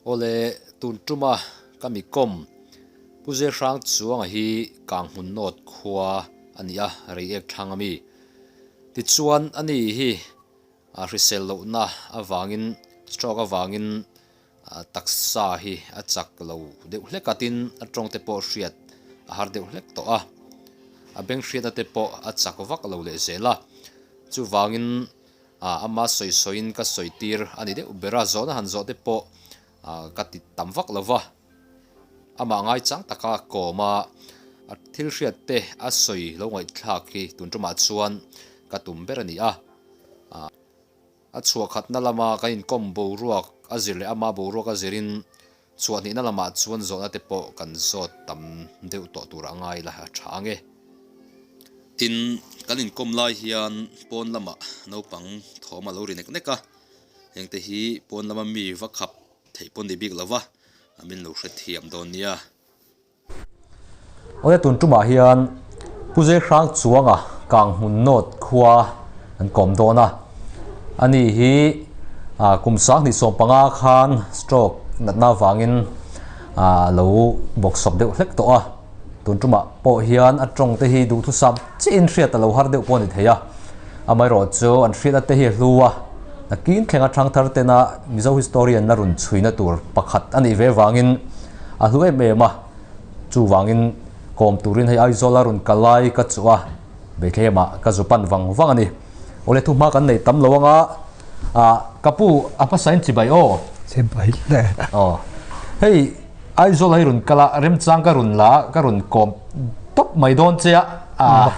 Awle, tun tuma ka mi kawm Pu Zirhrang Chuanga hi Kanghmun North khua a ni a, Reiek thlang a mi. Tichuan ani hi a hrisel lohna avangin, stroke avangin taksa hi a chak lo deuh hlek a, tin a tawng te pawh hriat a har deuh hlek tawh a, a beng hriatna te pawh a chak vak lo leh zel a, chuvangin ama sawi sawiin ka sawi tir a ni deuh ber a, zawhna han zawh te pawh ka ti tam vak lo va, amah ngaichang taka kawm a, a thil hriat te a sawi lo ngaihthlak hi tun tumah chuan ka tum ber a ni a. A chhuah khatna lama kan inkawm boruak a zir leh ama boruak a zirin chhuah hnihna lamah chuan zawhna te pawh kan zawt tam deuh tawh tur a ngai la a tha ang e. Tin, kan inkawm lai hian pawn lamah naupang thawm a lo ri nek nek a, hengte hi pawn lama mi va khap theih pawn ni bik lo va, min lo hrethiam dawn nia. Awle tun tumah hian Pu Zirhrang Chuanga Kanghmun North khua an kawm dawn a, ani hi kum 2015 khan stroke natna avangin a lo bawksawp deuh hlek tawh a, tun tumah pawh hian a tawng te hi duhthusam chiahin hriat a lo har deuh pawh a ni thei a, amaherawhchu an hriatna te hi a hlu a, nakin thlenga thangthar tena Mizo historian la rawn chhuina tur pakhat a nih ve vangin A hlu em em a, chuvangin kawm turin hei Aizawl a rawn kal lai ka chuh a, Bethlehem-ah ka zu pan vang vang a ni. Awle thuhma kan nei tam lo anga, ah ka pu a hmasain chibai aw. Chibai hle. Aw, hei Aizawl a i rawn kal a, remchang ka rawn la a, ka rawn kawm tawp mai dawn che a, ah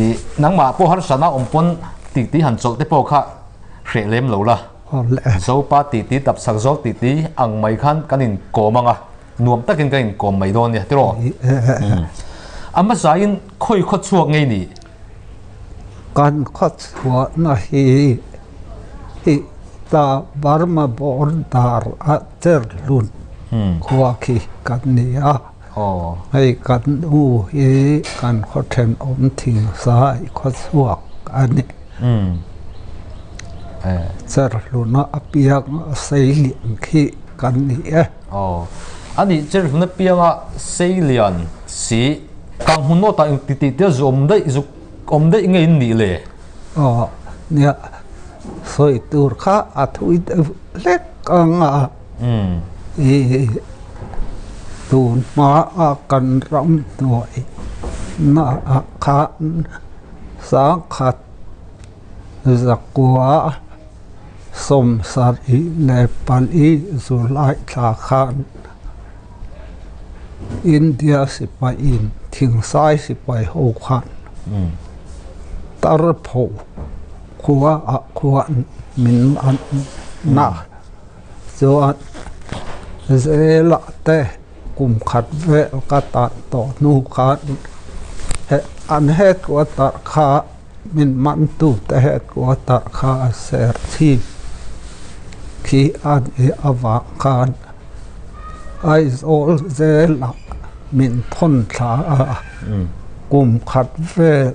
i nangmah pawh harsatna awm pawn titi han chawlh te pawh kha hreh lem lo la. Zopa titi tapchhak zawk titi ang mai khan kan inkawm ang a, nuam takin kan inkawm mai dawn nia tiraw? A hmasain khawi khaw chhuak ngei ni? Kan khaw chhuahna hi hi ta Burma border a Cherhlun khua khi kan ni a, hei kan nu hi kan khaw thenawm thingsa i khaw chhuak a ni. Cherhluna apianga seilian khi kan ni e. Aw. A nih cherhluna apianga seilian si kang hmun nawtah eng ti tih te zu awm daih zuk awm daih nge in nih le? Aw nia sawi tur kha a thui deuh hlek ang a. I tun hma a kan ram hnuai na ah khan sangkhat Zakua 74 July thla khan India sipaiin Thingsai sipai ho khan Tarpho khua ah khuan min man na chuan Zela te kum khat vel ka tan tawh hnu khan an headquarter kha Min mantute headquarter kha a ser thin khi a nih avang khan Aizawl zelah min thawn thla a, kum khat vel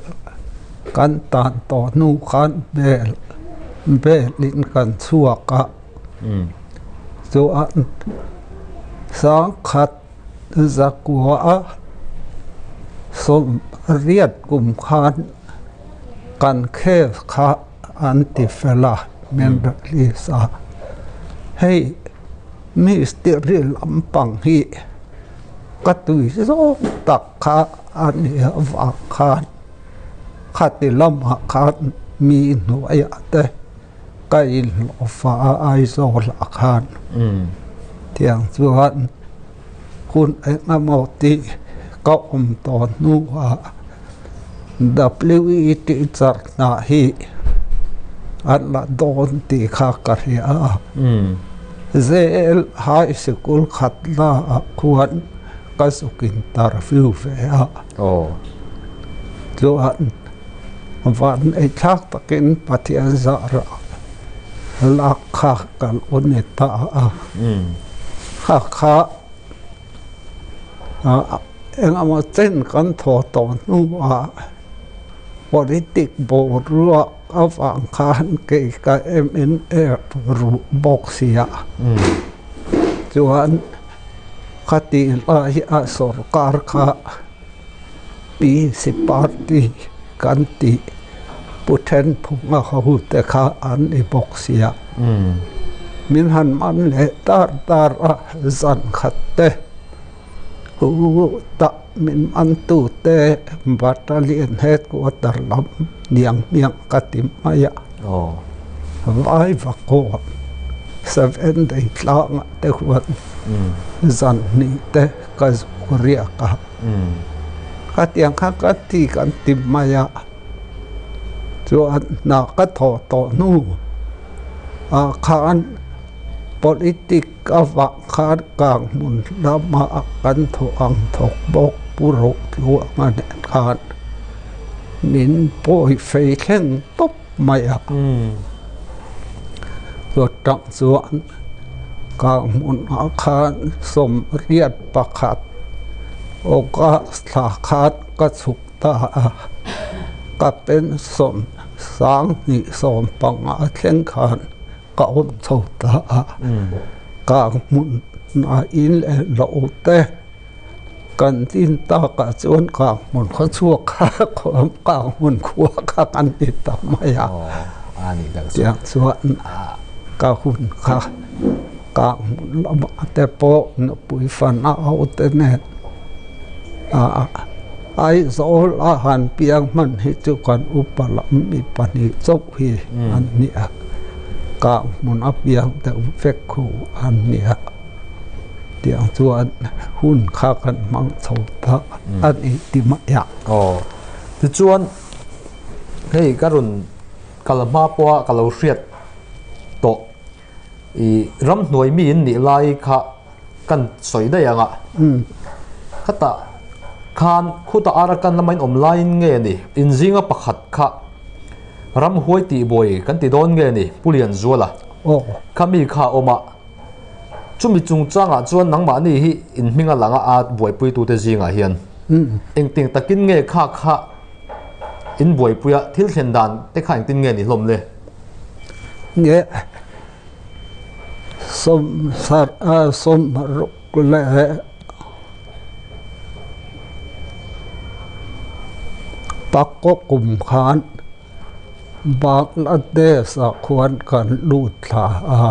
kan tan tawh hnu khan bel belin kan chhuak a, chuan sangkhat Zakua 80 kum khan kan case kha an ti fel a, min release a. Hei mistiri lampang hi ka tui zawk tak kha a ni avang khan khati lamah khan mi hnuaiah te ka inhlawhfa a Aizawl ah khan tiang chuan hun eng emaw tih ka awm tawh hnuah W E teacher hna hi an la dawn tih kha ka hria a, Zel high sikul khat la ah khuan ka zuk interview ve a, chuan. Van ei thlak takin Pathian zarah lak kha kan u ni ta a. Kha kha engemaw chen kan thaw tawh hnuah politic boruak avang khan kei ka MNF ruh bawk sia. Chuan khati lai a sorkar kha PC party kan tih Pu Thenphunga hote kha an ni bawk sia. Min han man leh tar tar a, zan khat te hu tah min man tute battalion headquarter lam niang hmiang ka ti mai a. Vai vakawn Seven Day tlangah te huan zan hnih te ka zuk riak a. Khatiang kha ka ti kan ti mai a, chuan hna ka thawh tawh hnu ah khan politic avang khan kang hmun lamah kan thawh ang thawk bawk Pu Rohluanga nen khan min pawi fei thleng tawp mai a. Chutah chuan kang hmunah khan 81 August thla khan ka chhuk ta a, ka pension 2015 thleng khan ka awm chho ta a, kang hmunah in leh lo te kan din takah chuan kang hmun khaw chhuak kha kang hmun khua kha kan ti ta mai a, tiang chuan ka hun kha kang hmun lamah te pawh nupui fanau te nen Aizawl a han piang hman hi chu kan upa lam mi pahnih chauh hi an ni a, kang hmun a piang deuh vek khu an ni a. Tiang chuan hun kha kan hmang chho ta a ni ti mai a. Aw, tichuan hei ka rawn kal hma pawha ka lo hriat tawh i ramhnuai mi in nih lai kha kan sawi daih ang a. Khatah khan khutah Arakan lama in awm laiin nge ni inzinga pakhat kha ramhuai tihbuai kan ti dawn nge ni Pu Lianzuala kha mi kha a awm a. Chumi chungchangah chuan nangmahni hi in hming a lang a, a buaipuitute zingah hian engtiang takin nge kha kha in buaipui a, thil thlen dan te kha engtin nge ni hlawm le? Nge sawmsar a sawmruk leh pakkaw kum khan Bangladesh-ah khuan kan lut thla a,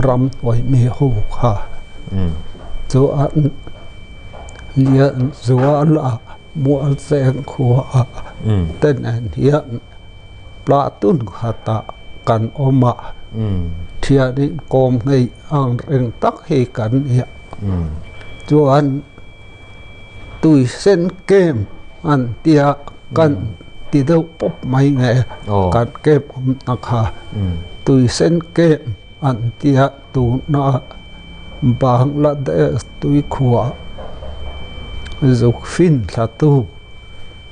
ramhnuai mi ho kha chuan Lianzuala Mualcheng khuaah te nen hian Platun khatah kan awm a, thianin kawm ngei ang reng tak hi kan ni a, chuan Tuisen camp an tia kan ti deuh pawp mai nge kan camp awm na kha Tuisen camp an tia tuna Bangladesh tuikhua zuk fin thla tu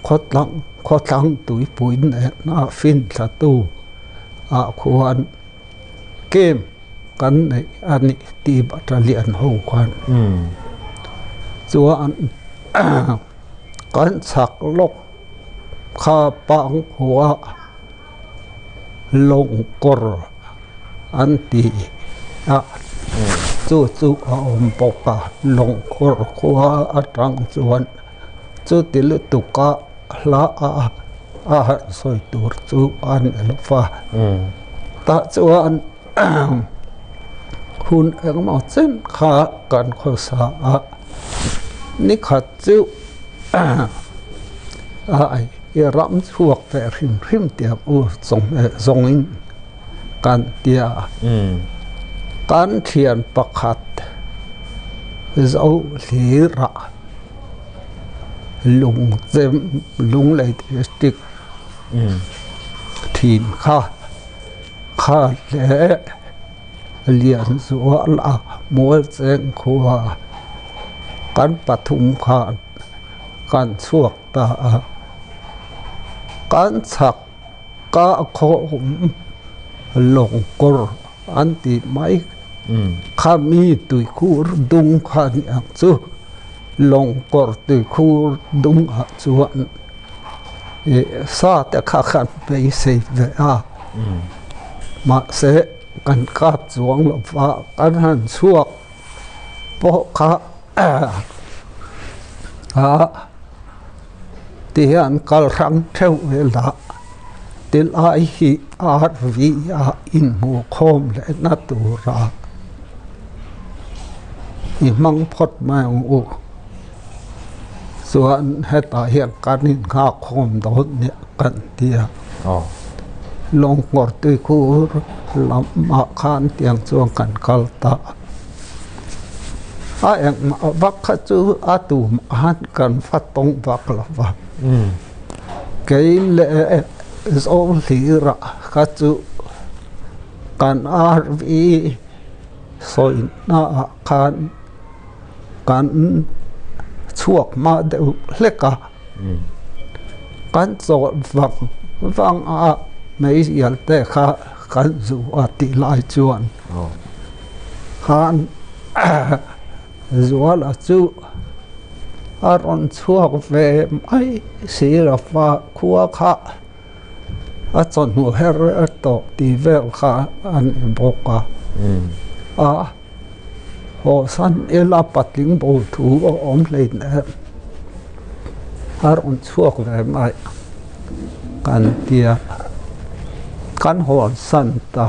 khawtlang khawthlang tuipui nena fin thla tu ah khuan camp kan neih a nih tih battalion ho khan chuan kan chhak lawk kha pang hua lawng kawr an ti a chu chu a awm bawk a lawng kawr khua atang chuan chuti lutuk a hla a a han sawi tur chu a ni lo va tah chuan hun engemaw chen kha kan khawsa a nikhat chu ai i ram chhuak ve hrim hrim tiang u zawngin kan tia kan thian pakhat zo hlirah lungchem lunglei district thin kha kha leh Lianzuala Mualcheng khua kan pathum khan kan chhuak ta a kan chhak ka khawm lawng kawr an tih mai kha mi tuikhur dung kha ni ang chu lawng kawr tuikhur dung ah chuan ih sa te kha khan beisei ve a mahse kan kap chuang lo va kan han chhuak. pawh kha ah ti hian kal hrang theuh vel a tilai hi RV ah inhmuh khawm leh na tura i hmang phawt mai ang u chuan hetah hian kan innghak khawm dawn nia kan ti a lawngkawr tuikhur lamah khan tiang chuan kan kal ta a. A engmah vak kha chu a tumah han kan va tawng vak lo va, kei leh Zohlira kha chu kan RV sawina ah khan kan chhuak hma deuh hlek a, kan chawlh vang vang a meizial te kha kan zu a tih lai chuan. Khan Zuala chu a rawn chhuak ve mai si lo va, khua kha a chawhnu her her tawh tih vel kha a ni bawk a. A hawsan ila patling bo thu a awm hleinem a rawn chhuak ve mai kan tia kan hawnsan ta.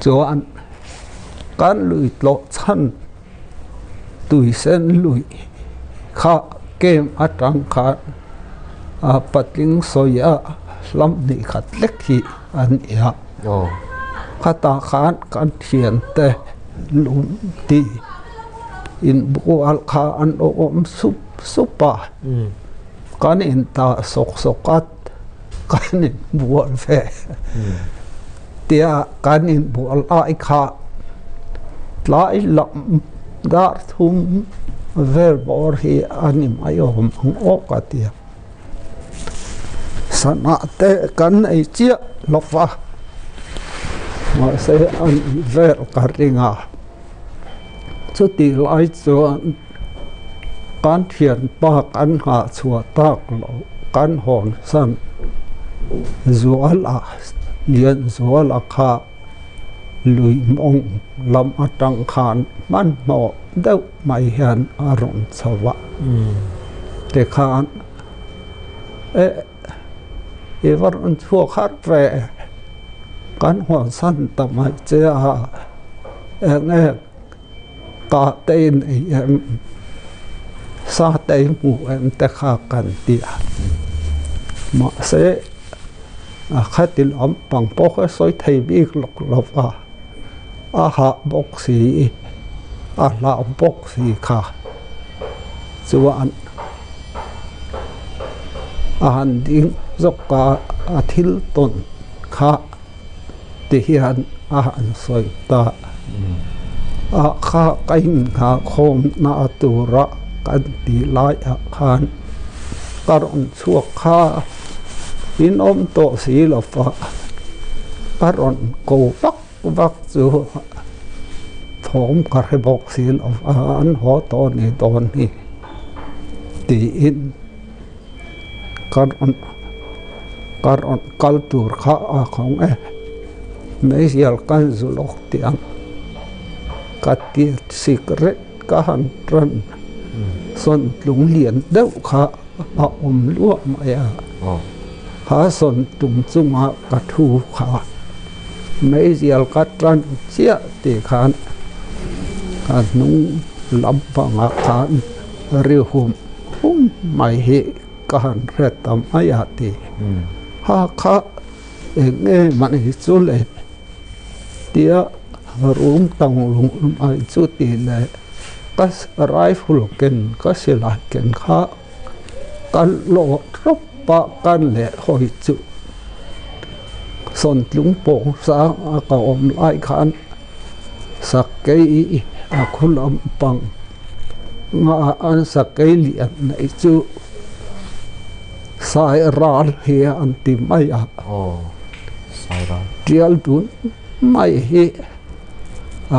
Chuan kan lui tlawh chhan tui sen lui kha kem atang khan a patling sawi a hlam hnih khat lek hi a ni a khatah khan kan thiante lung tih inbual kha an awm sup sup a kan intah sawk sawk a. Kan inbual ve tia kan inbual ai kha tlai lam dar thum vel bawr hi a ni mai awm ang aw ka ti a. Sana te kan nei chiah lo va, mahse a ni vel ka ring a. Chutih lai chuan kan thianpa kan nghah chhuah tak loh kan hawn san Zuala Lianzuala kha lui mawng lam atang khan hmanhmawh deuh mai hian a rawn chho a tikhan eh i va rawn chhuak har ve kan hawn san ta mai che a. Eng nge ka te in ei em sa te i hmuh em te kha kan ti a mahse a khati lam pang pawh kha sawi thei bik lawk lo va a hah bawk si a hlau bawk si kha chuan a han ding zawk a a thil tawn kha. Ti hian a han sawi ta a, kha ka inngah khawmna tura kan tih laiah khan ka rawn chhuak kha in awm tawh si lo va, ka rawn ko vak vak chu thawm ka hre bawk si lo va, an haw tawh a ni dawn hi tiin. Ka rawn ka rawn kal tur kha a khawng e meizial kan zu lawk tih ang ka ti cigarette ka han ran sawn tlung lian deuh kha a awm luah mai a kha sawn tlung chunga ka thu kha meizial ka tan chiah tih khan ka hnung lampangah khan. Ri hum hum mai hi ka han hre ta mai a ti. Ha kha eng nge mah chu le tia rum tang lung mai chu tih leh ka rifle ken ka silai ken kha ka lawh tawp a kan leh hawi chu sawntlung pawng sang a ka awm lai khan sakei a khu lampang. Nga an sakei lian nei chu sai ral hi an ti mai a tial dun mai hi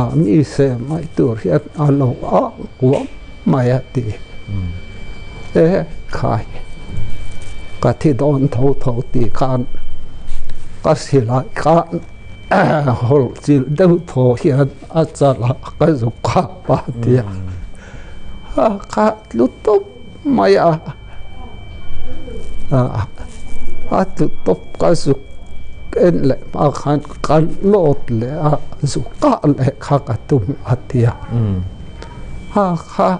a mi se mai tur hian a lo ang kuam mai a ti e khai ka thi dawn tho tho tih khan ka silai khan. Hawlh chilh deuh thaw hian a chalah ka zuk khap a ti a, a kha tlu tawp mai a, a tlu tawp ka zuk en leh hma khan ka lawt leh a, zuk kah leh kha ka tum a ti a, a kha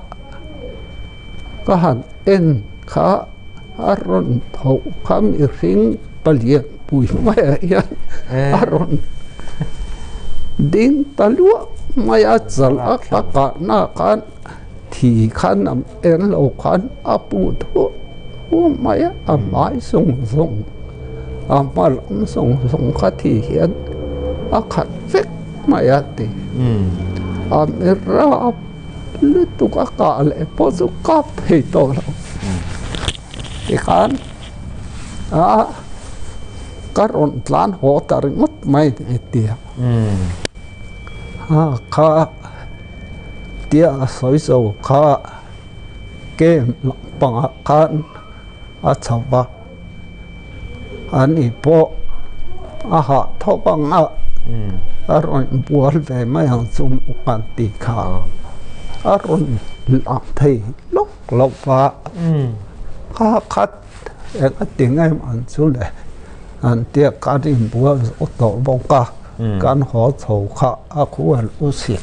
ka han en kha a rawn tho kha mihring palian pui maiah hian a rawn ding ta luah mai a, chal a ka kahna khan thi khan a eng lo khan a put huah huah mai a, a hmai zawng zawng a hma lam zawng zawng kha thi hian a khat vek mai a ti a mi rap lutuk a kah leh pawh chu kap thei tawh lo tikhan a ka rawn tlan haw ta ringawt mai a ti a kha tia a sawi zo kha game lampangah khan a chho va ani pawh a hah thawk ang a a rawn bual ve mai ang chu kan tih kha a rawn lang thei lawk lo va kha khat eng a ti ngei ang chu le an tia kan inbual zawh tawh bawk a kan haw chho kha a khua lo sik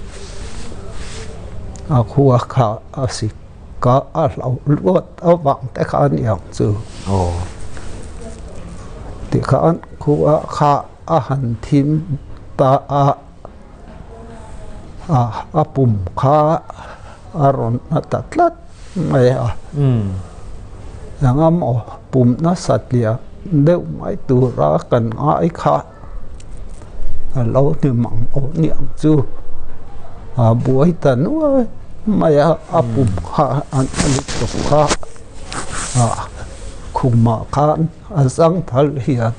a khua kha a sik ka a hlauh luat avang te kha a ni ang chu tikhan khua kha a han thim ta a. A pum kha a rawn na ta tlat mai a, eng emaw pum nasa tliah deuh mai tura kan ngai kha a lo ni mang awh niang chu a buai ta nuai mai a, a pum kha a na lutuk kha khumah khan a zang phal hian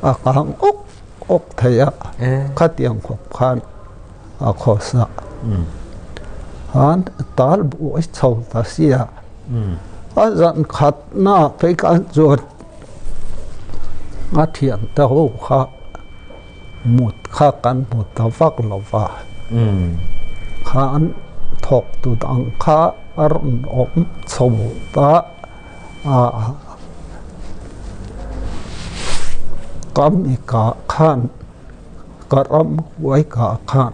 a kang awk. awk thei a, khatiang khawp khan a khawsa. Han tal buai chho ta sia, a zan khat na phei khan chuan a thian te ho kha mut kha kan hmu ta vak lo va, khan thawk tu dang kha a rawn awm chho ta. Kam i kah khan ka ram huai kah khan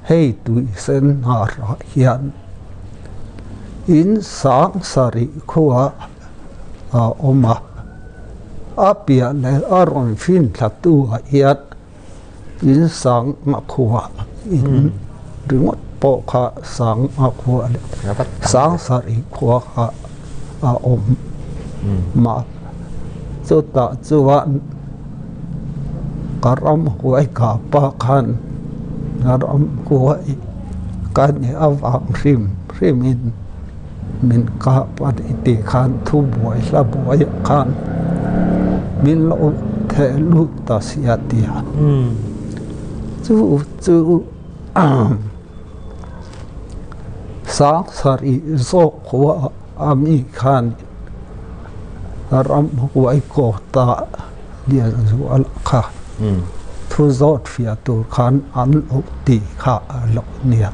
hei tui sen hnarah hian in sang sarih khua a awm a, a piah leh a rawn fin thla tu ah hian in sang a khua in ringawt pawh kha sang a khua leh sang sarih khua kha a awm mah chutah chuan ka ram huai kah pah khan ka ram huai ka nih avang hrim hrim in min kah a ni tih khan thu buai hla buai ah khan min lo theh lut ta sia tia chu chu sang sarih zawk khua a mi khan ram huai kawta lian zual kha thu zawt fiah tur khan an lo ti kha a lo nia.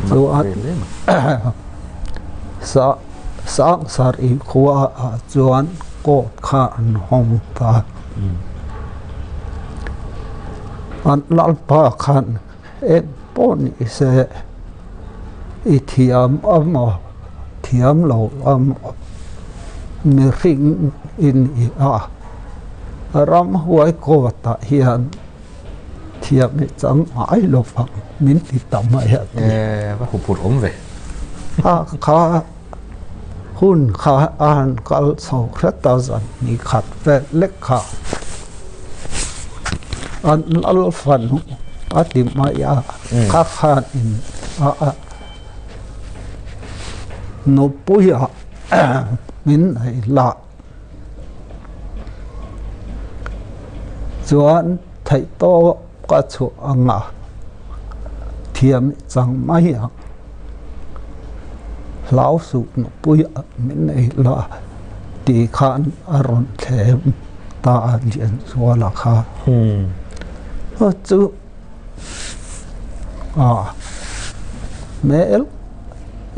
Chuan Sangsarih khua ah chuan court kha an hawng ta. An lalpa khan eng pawh ni se i thiam amaw thiam lo amaw mihring i ni a, ramhuai court ah hian Thiam hi chang ngai lo vang min ti ta mai a ti. E, va huphurh awm ve. A kha hun kha a han kal chho hret a zan ni khat vel lek kha an lal fanu a ti mai a, kha khan in a a nupuia min nei lah. Chuan theih tawp ka chhuah ang a, thiam chang mai ang. Hlau suh nupui ah min nei la tih khan a rawn thlem. ta a Lianzuala kha. Chu a hmel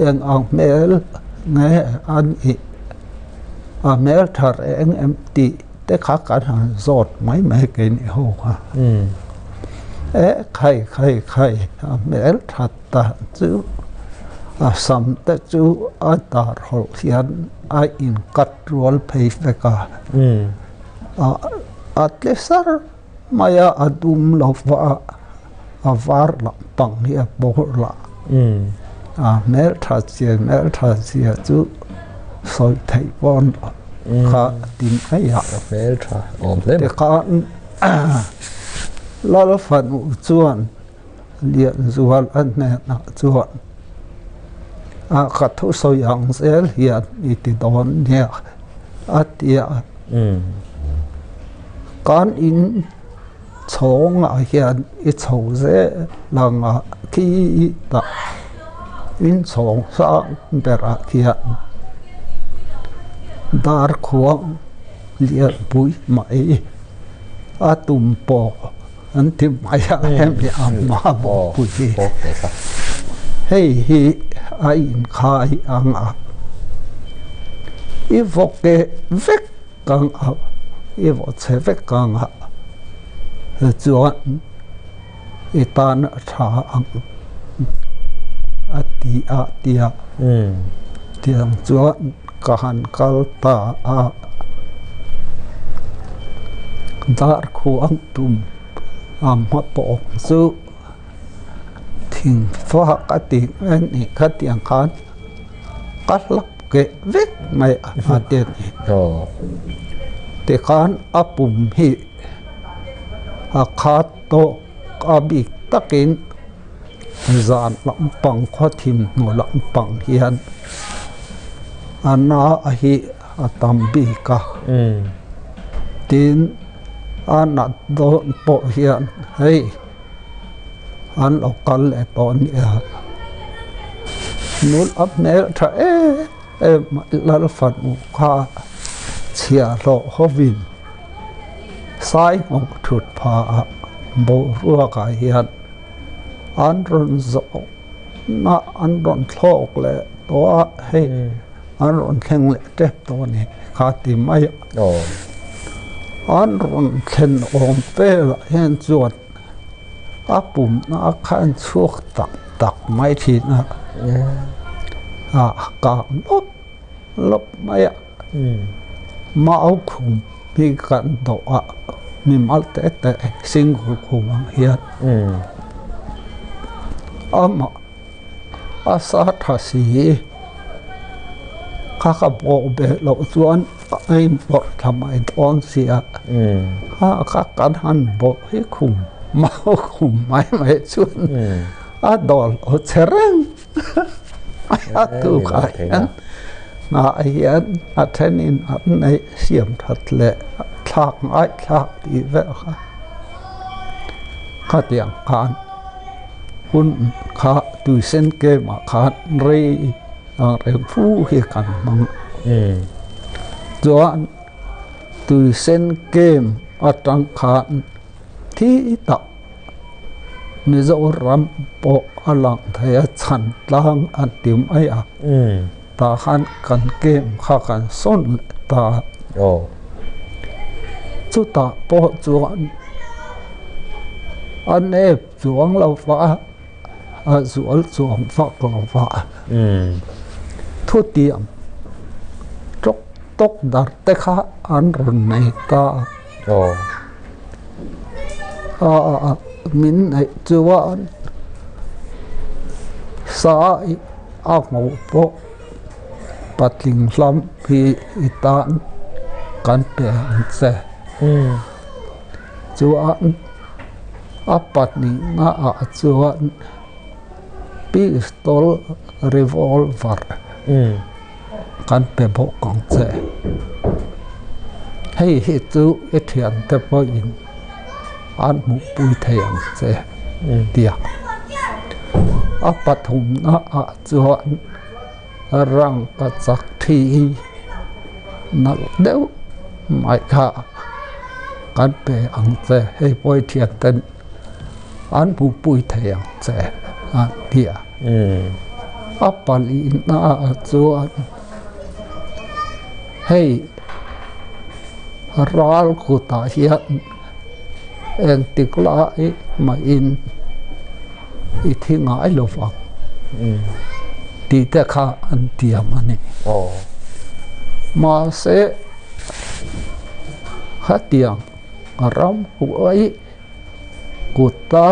eng ang hmel nge a nih a hmel tha reng em tih te kha kan han zawt mai mai kei ni ho kha. E khai khai khai a hmel that ta chu a sam te chu a dar hawlh hian a in cut rual phei vek a a tle sar mai a a dum lo va a var lampang hi a bawr lah a hmeltha zia hmeltha zia chu sawi theih pawn kha ti mai a hmeltha awm hle mai tikhan Lalfanu chuan. Lianzual a hnenah chuan a ka thusawi ang zel hian i ti dawn nia a ti a. Kan in chhawngah hian i chho zel ang a khi tah in chhawng sang berah khian darkhuang lianpui mai a tum pawh. An ti mai a hemi a hma bawkpui hi hei hi a inkhai ang a i vawk e vek ang a i vawk chhe vek ang a chuan i tan a tha ang a ti a tia tiang chuan ka han kal ta a darkhuang tum a hma pawh chu thing fak a tih mai a nih kha tiang khan ka hlap keh vek mai a ti a ni tikhan a pum hi a khat tawk a bik takin. Zan lampang khawthim hnu lampang hian a na hi a tam bik a tin a nat dawn pawh hian hei an lo kal leh tawh a nia nula hmel tha em em Lalfanu kha chhiahhlawh hovin sai nghawk thut phah boruakah hian. An rawn zawh na an rawn thlawk leh tawh a hei an rawn thleng leh tep tawh a ni kha ti mai a an rawn thlen awm velah hian chuan a pumna a khan chhuak tak tak mai thin a a kang lawp lawp mai a mau khum hi kan dawh a mi mal te te single khum ang hian amah a sa tha si kha ka bawh beh loh chuan a inpawrh thla mai dawn sia kha kha kan han bawh hi khum mau khum mai mai chuan a dawl lo che reng. A tukah hian hnah hian a thenin an neih siam that leh thlak ngaihthlak tih vel kha khatiang khan hun kha tuisen kemah khan rei ang reng fu hi kan hmang chuan tuisen kem atang khan thi tak. Mizoram pawh a lang thei a chhan tlang a ti mai a tah khan kan game kha kan sawn leh ta a chutah pawh chuan a nep chuang lo va a zual chuang vak lo va thutiang tawk tawk dar te kha an rawn nei ta a. A min neih chuan sai a hmuh pawh patling hlam hi i tan kan pe ang che chuan a pahnihna ah chuan pistol revolver Kan pe bawk ang che. Hei hi chu i thiante pawhin an hmuhpui thei ang che tia. A pathumna ah chuan rangkachak thi nalh deuh mai kha. Kan pe ang che, hei pawh i thian ten an hmuhpui thei ang che a ti a. A palihna ah chuan hei ral kutah hian engtik lai mahin i thi ngai lo vang tih te kha an tiam a ni. Mahse hetiang ram huai kuta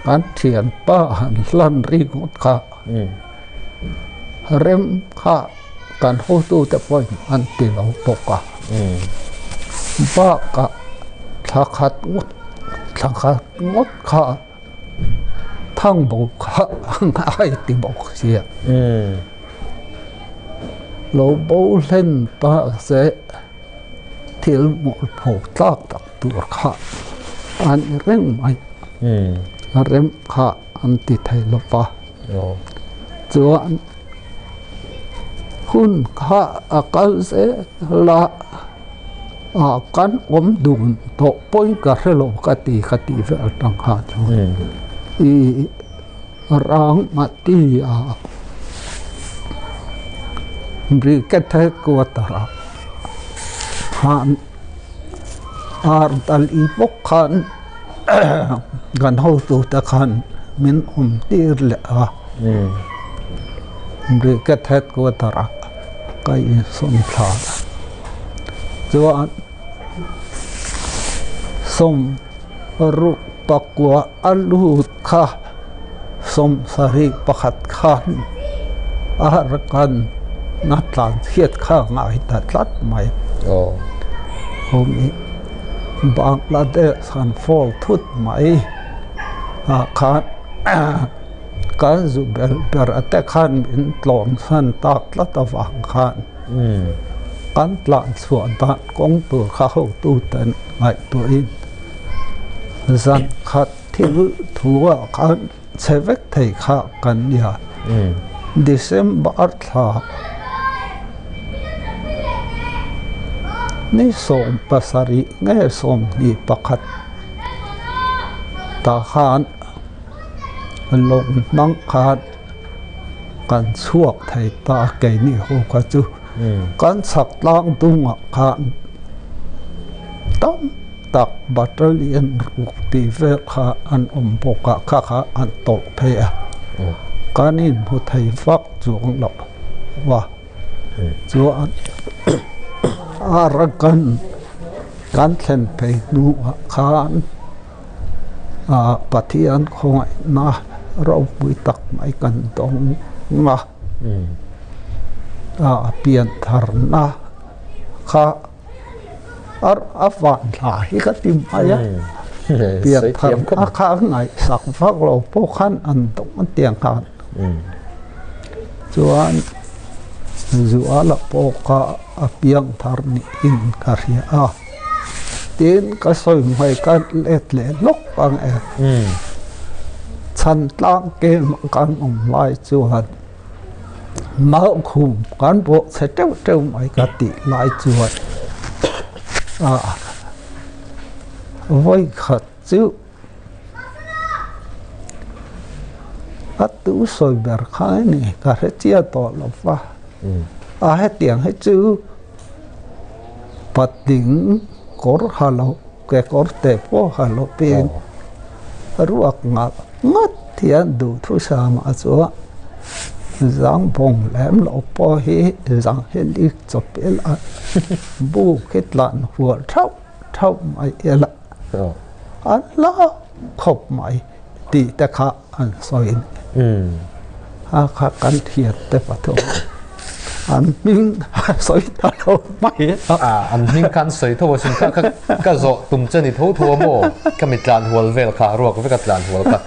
kan thianpa han hlan ringawt kha rem kha kan hotute pawhin an ti lo bawk a. Bakah thla khat ngawt thla khat ngawt kha thang bo kha a ngai ti bawk sia. Lo bo hlen ta se thil mualpho tlak tak tur kha a ni reng mai. A rem kha an ti thei lo va. Chuan hun kha a kal zel a, ah kan awm dun tawh pawhin ka hre lo ka ti ka tih vel atang kha chuan ih rang a ti a brigade headquarter ah khan ar dali bawk khan. Kan hotute khan min awm tir leh a, Brigade Headquarter ah ka insawn thla a, chuan sawmruk pakua a lut kha sawmsarih pakhat khan a kan a tlan chhiat kha a ngai ta tlat mai. Bangladesh han fall thut mai ah khan kan zu ber ber a te khan min tlawm chhan tak tlat avang khan kan tlan chhuah dan kawng tur kha hotu ten ngaihtuahin zan khat thil thu ah khan chhe vek thei kha kan nia December thla ni 70 nge 21 tah khan lawng hmang khan kan chhuak thei ta keini ho kha chu kan chhak tlang dungah khan tam tak battalion ruk tih vel kha an awm bawk a kha kha an tawlh phei a kan inhmu thei vak chuang lo va chuan Arakan kan thlen phei hnuah khan ah Pathian khawngaihna ropui tak mai kan dawng a ah piantharna kha. A van hla hi ka ti mai a, pianthar a kha ngaihsak vak lo pawh khan an dawng an ti ang khan. Chuan Zuala pawh kha a piangthar niin ka hria a, tin ka sawi hmai ka let leh lawk ang e. Chhantlang kem kan awm lai chuan. Malkhum kan bawh chhe teuh teuh mai ka tih lai chuan ah vawi khat chu a tu sawi ber kha a ni ka hre chiah tawh lo va a hetiang hi chu patling kawr ha lo kekawr te pawh ha lo pin ruak ngah nghat hian duhthusam ah chuan zang bawng lem lo pawh hi zang hi lik chawp ila buk hi tlan hual thauh thauh mai ila an hlau khawp mai tih te kha an sawi a ni. A kha kan thian te pathum an hming a sawi ta lo mai a. A an hming kha an sawi tho asin kha kha ka zawh tum che ni tho tho a maw ka mi tlan hual vel kha ruak vek a tlan hual kha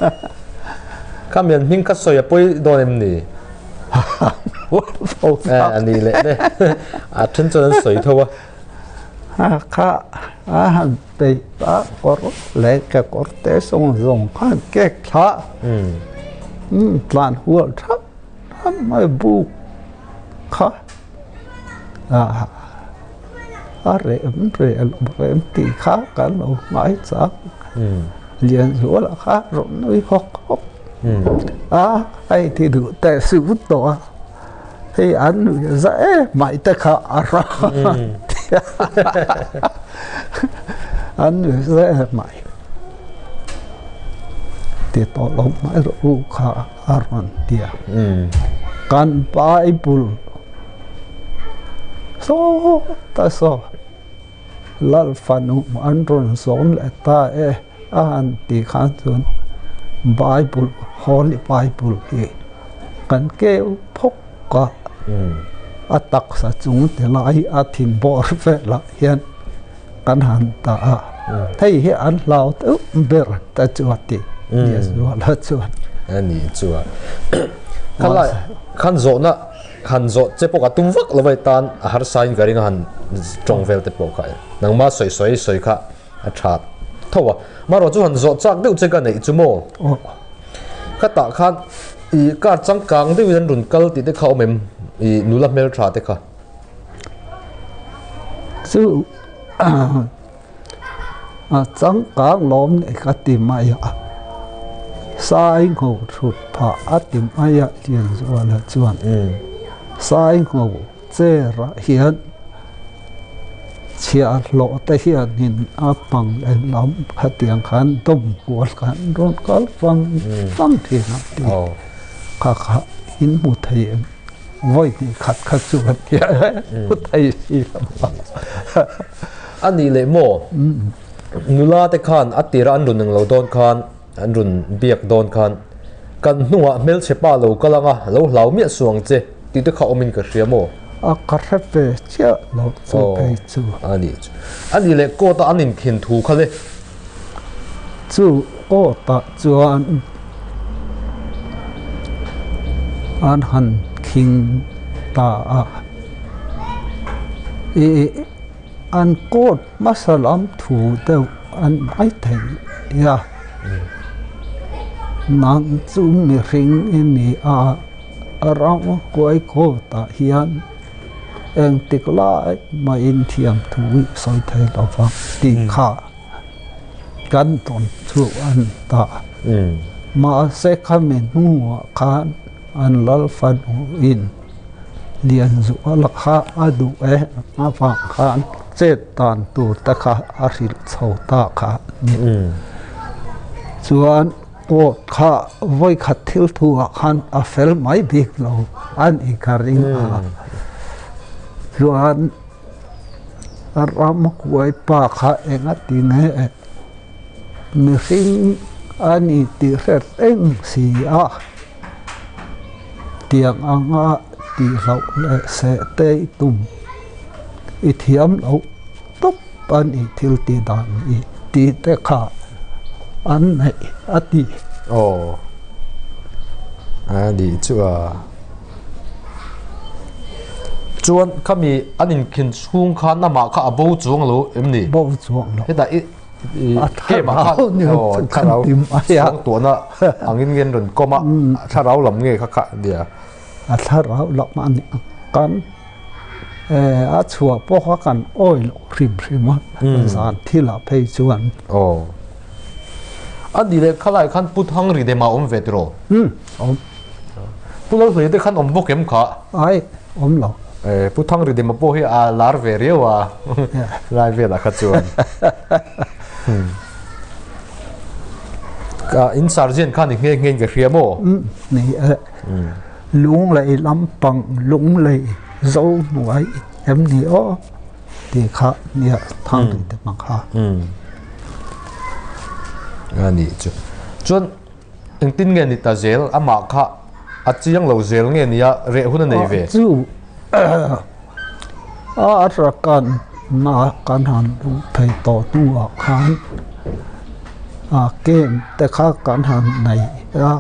kha mi an hming kha sawi a pawi dawn em ni? A ni leh le a then chuan an sawi tho a. A kha a han peih a kawr leh kekawr te zawng zawng khan kek thla tlan hual thap thap mai buk kha. A rem reh lo rem tih kha kan lo hmai chang. Lianzuala kha rawn nui hawk hawk a, hei ti duh teh suh tawh a, hei an nui za em mai te kha a ra an nui za em mai ti tawh lo mai rawh u kha a rawn ti a, kan Bible saw ta saw. Lal fanu an rawn zawm leh ta e a han tih khan chuan Bible, Holy Bible hi kan keu phawk a, a taksa chung ti lai a thin bawr velah hian kan han dah a, hei hi an hlau deuh ber te chu a ti Lianzuala chuan. A nih chuan khalai khan zawhna Han zawh che pawh ka tum vak lo vai tan a harsa in ka ring a han tawng vel te pawh kha nangma sawi sawi sawi kha a tha tho a marawh chu han zawh chak deuh che ka neih chu maw ka tah khan i car changkang deuh in an rawn kal tih te kha awm em i nula hmeltha te kha chu A changkang lawm nei ka ti mai a, Saingho thut phah a ti mai a Lianzuala chuan Saingho cherah hian chhiahhlawh te hianin a pang lehlam khatiang khan dawm kual khan rawn kal vang vang thin a ti kha kha in hmu thei em? Vawi hnih khat kha chu a tia hmu thei si lo a. A nih leh maw? Nula te khan a tira an run englo dawn khan, an run biak dawn khan kan hnungah hmelchhe pa lo kal anga lo hlau miah suh ang che tih te kha awmin ka hria maw? A ka hre ve chiah lo chu phei chu. A nih chu. A nih leh court a an inkhin thu kha le. Chu court ah chuan an han khing ta a. Ih. An court hmasa lam thu deuh an mai thei a, nang chu mihring i ni a, ramhuai court ah hian engtik lai mahin thiam thu i sawi thei lo vang tih kha kan tawn chu an ta. Mahse khami hnuah khan an lal fanu in. Lianzuala kha a duh e a vang khan chet dan tur te kha a hrilh chho ta kha a ni. Chuan court kha vawikhat thil thu ah khan a fel mai bik lo a ni ka ring a. Chuan ramhuai pa kha enga ti nge mihring a ni tih hret reng si a. Tiang anga tihloh leh seh te i tum i thiam loh tawp a ni thil tih dan i tih te kha an neih a ti. Aw a nih chu a. Chuan khami an inkhin chhung khan amah kha a bo chuang lo em ni? Bo chuang lo. Hetah i A thlarau ni awm chu kan ti mai a. Suangtuahna angin nge an rawn kawm a, a thlarau lam nge kha kha nia. A thlarau lam a ni ang kan a chhuah pawh kha kan awi loh hrim hrim a, zan thilah phei chuan. Aw. A ni leh khalai khan Pu Thangri te mah awm ve tiraw? Awm. Pu Lalhlui te khan awm bawk em kha? Ai, awm lo. Pu Thangridima pawh hi a lar ve riau a, lai velah kha chuan. In sergeant khan i nghe nghe in ka hria maw? Ni e. Lunglei lampang lunglei zo hnuai em ni aw tih kha nia Thangridima kha. A nih chu. Chuan Engtin nge ni ta zel? Amah kha a chiang lo zel nge nia reh hun a nei ve? Chu a rakan na kan han luh thei tawh hnuah khan a kem te kha kan han nei a,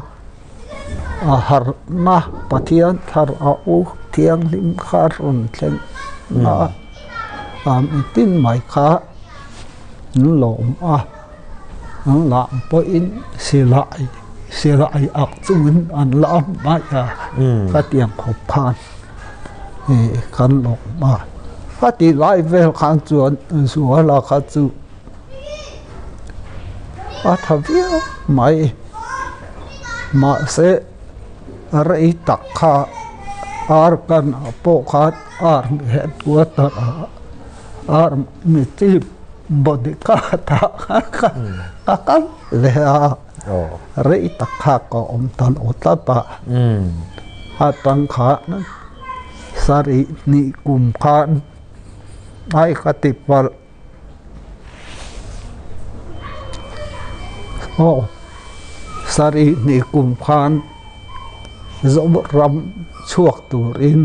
a harhna Pathian thlarau thianghlim kha rawn thleng a, a mitin mai kha an lawm a. An lam pawhin silai silai ak chungin an lam mai a khatiang khawp khan kan lawm a. A tih lai vel khan chuan Zuala kha chu a tha viau mai. Mahse rei tak kha ar kan ah pawh khan army headquarter ah army chief bodyguard ah khan ka kal leh a. Rei tak kha ka awm ta lo tlat a. Atang khan sarih hnih kum khan ai ka ti palh. Aw sarih hnih kum khan Zoram chhuak turin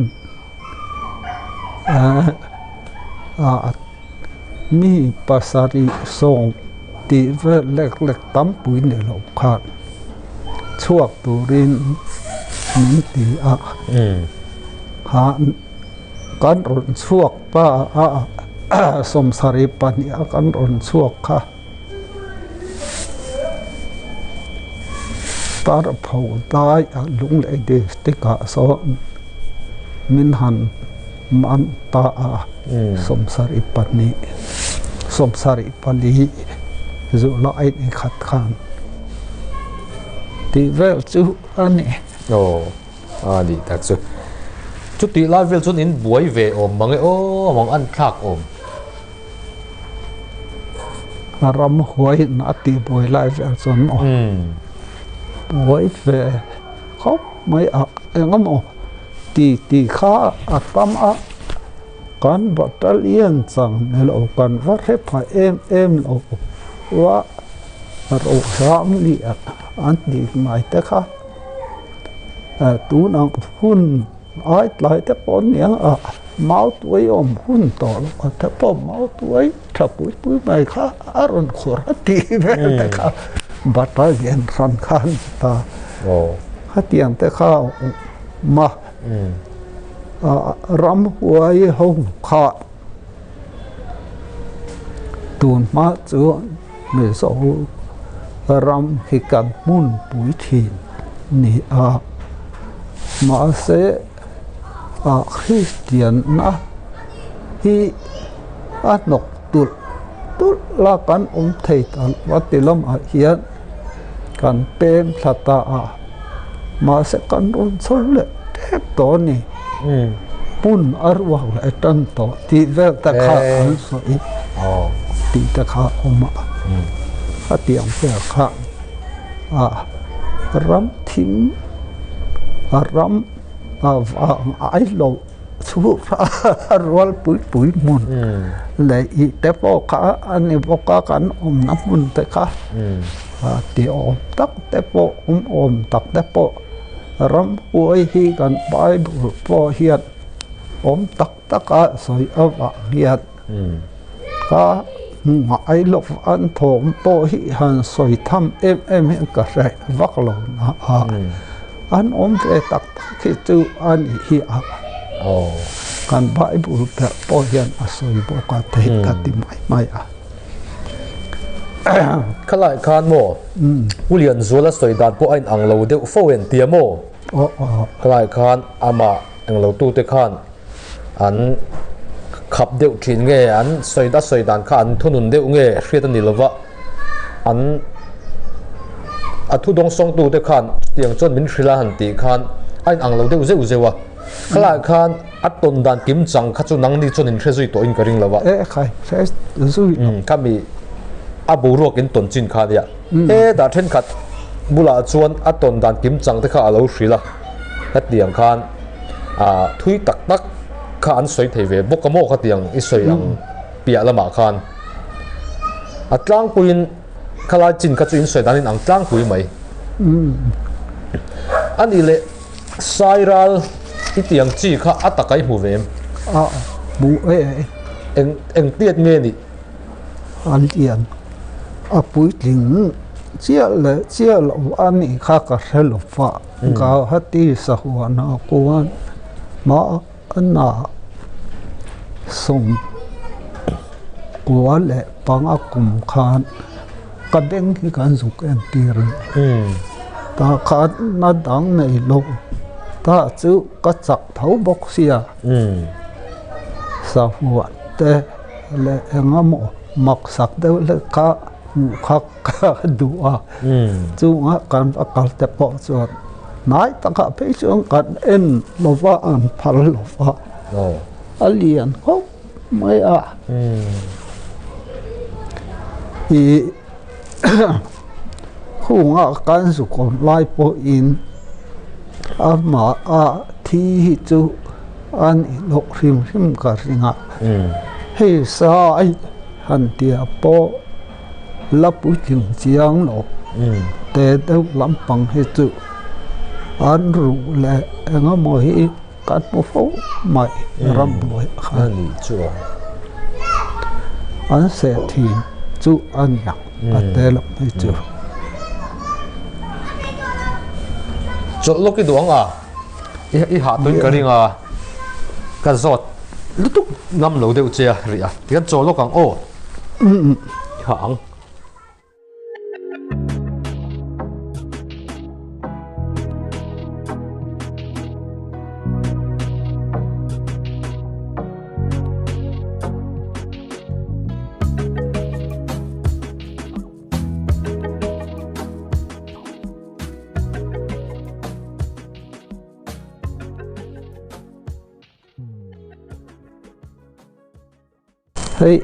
mi pasarih sawm tih vel lek lek tam pui ni lo khan chhuak turin min ti a khan kan rawn chhuak ta a sawmsarih pahnih a kan rawn chhuak kha tar pho lai a Lunglei district ah sawn min han man ta a 22 24 July ni khat khan tih vel chu a ni. Aw a nih tak chu. Chutih lai vel chuan in buai ve awm mang e aw mang an thlak awm. A ram huaiin a tih buai lai vel chuan maw buai ve khawp mai a engemaw ti ti kha a tam a kan battalion chang ni lo kan va hre pha em em lo va rohram lian an tih mai te kha tunah hun. Ai tlai te pawh aniang a, mau tuai awm hun tawh lo a te pawh mau tuai tha pui pui mai kha a rawn khur a tih vel te kha battalion hran kha a ni ta. Khatiang te kha a awm a, ramhuai ho kha tun hma chuan Mizo ram hi kan hmun pui thin ni a, mahse ah Kristianna hi a hnawk tulh tulh la kan awm thei ta lo a ti lamah hian kan pem thla ta a, mahse kan rawn chho leh tep tawh a ni. Hmun a ruak leh tan tawh tih vel te kha an sawi tih te kha a awm a, a tih ang vel kha a ram thim a ram a vang ai lo chu a rual pui pui hmun leh ih te pawh kha a ni bawk a kan awmna hmun te kha a ti awm tak te pawh awm awm tak te pawh. Ramhuai hi kan Bible pawh hian awm tak tak a sawi avang hian ka ngai lo an thawm pawh hi han sawi tham em em hian ka hre vak lo na a, an awm ve tak tak hi chu a nih hi a, kan Bible ber pawh hian a sawi bawk a theih ka ti mai mai a. Khalai khan maw Pu Lianzuala sawi dan pawh a inang lo deuh fo en tia maw? Khalai khan amah englo tute khan an khap deuh thin nge an sawi a sawi dan kha an thunun deuh nge hriat a ni lova an a thu dawngsawng tute khan chutiang chuan min hrilh a han tih khan a inang lo deuh zeuh zeuh a. Khalai khan a tawn dan kim chang kha chu nangni chuan in hre zui tawhin ka ring lo a. E khai, hre zui lo. Khami a boruak in tawn chin kha ania. Hetah thenkhat bulah chuan a tawn dan kim chang te kha a lo hrilh a. Hetiang khan thui tak tak kha an sawi thei ve bawk a maw khatiang i sawi ang piah lamah khan. A tlangpuiin khalai chin kha chu in sawi dan in ang tlangpui mai. Anih leh. Sairal i tiang chi kha a taka i hmu ve em? A hmu e. Eng eng tiat nge nih? A lian a puitling chiah leh chiah lo a nih kha ka hre lo va. Gauhati sahuana kuan mahna 95 kum khan ka beng hi kan zuk entir a ni. Tah khan na dang nei lo, tah chu ka chak tho bawk sia. Sahuan te leh engemaw maksak deuh hlek kha hmuh kha ka duh a, chunga kan va kal te pawh chuan hnai takah phei chuan kan en lo va, an phal lo va, a lian khawp mai a. Ih khunga kan zuk awm lai pawhin amah a thi hi chu a nih loh hrim hrim ka ring a, hei sai han tia pawh la puitling chiang lo te deuh lampang hi chu an ruh leh eng emaw hi kan hmu fo mai ramhnuai ah khan an seh thin chu a ni ang a te lam hi chu. Chawlh lawk i duh ang a. I hah tuin ka ring a, ka zawt lutuk ngam lo deuh che a rih a, tikhan chaw lawk ang aw, i hah ang. Hei.